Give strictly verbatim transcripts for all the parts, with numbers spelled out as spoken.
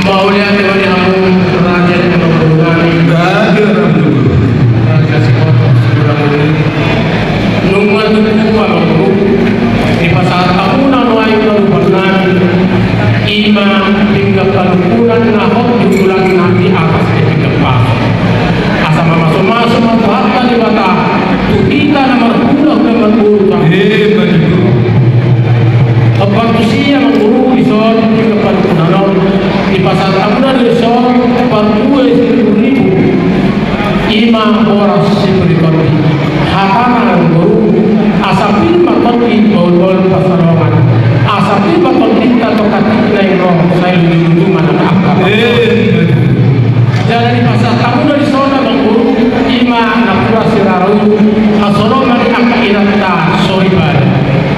Mauliate ma di hamu raja ni Amangboru nami. Raja, raja. Raja Sihombing Situmorang. Nunga tutu, Amangboru, dipasahat hamuna nuaeng na lupa nami, i ma pinggan panungkunan na hot di tulang nami atas di pinggan pasu. Asa mamasu-masu ma Tuhanta Debata tu hita na marhula-hula, Amangboru. Eh, betul. Ompa tusi, Amangboru, dison pinggan panungkunan on dipasahat hamuna do dison parbue saribu-ribu, i ma boras sipir ni tondi. Hatana, Amangboru, asa pir ma tondi bahulbahul pansalongan, asa pir ma tondinta tongka tingki na i ro, sai luju-luju ma na angka. Eh, betul. Jala dipasahat hamuna dison, Amangboru, i ma napuran sirara ulu, hasolo ma di angka inanta soripada.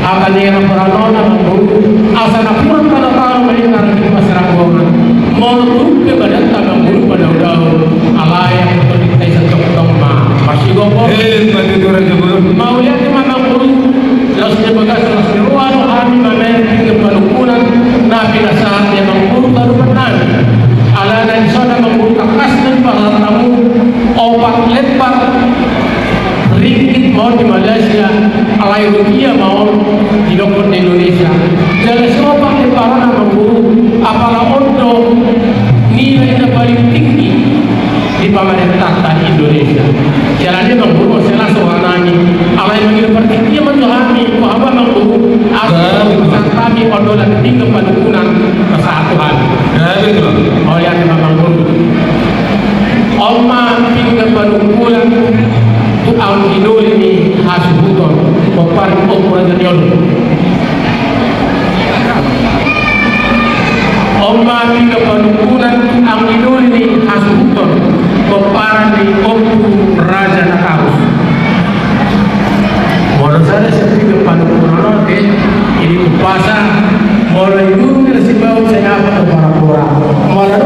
Hata ni na paranoan, Amangboru, asa napuran tano-tano ma di angka inanta sirara ulu. Molo tung pe badanta, Amangboru, madao-dao, alai angka tondinta i satongtong ma marsigomgom. Eh, betul, Amangboru. Mauliate ma, Amangboru, laos di bagas las ni roha do hami mamereng pinggan panungkunan na pinasahat ni Amangboru Taruman nami. Alana dison, Amangboru, tangkas do dipasahat hamu opat lembar ringgit ma on di Malaysia, alai rupiah ma on didok di Indonesia. Jala siopat lembar on, Amangboru, apala on do nilai na paling tinggi di pamarentanta di Indonesia. Jala dia, Amangboru, asa las roha nami, alai mangido partingkian ma tu hami, tu hamu, Amangboru, asa pasahat hami on do lan pinggan panungkunan pasahat tu hami. Mauliate ma, Amangboru. On ma pinggan panungkunan tu anggi doli ni hasuhuton, pomparan ni Ompu Raja ni Oloi. On ma pinggan panungkunan tu anggi doli ni hasuhuton, pomparan ni Ompu Raja Natarus. Molo sada sian pinggan panungkunan on, eh, i di umpasa, molo i burung na sibaut, sai apat do pora-pora. Molo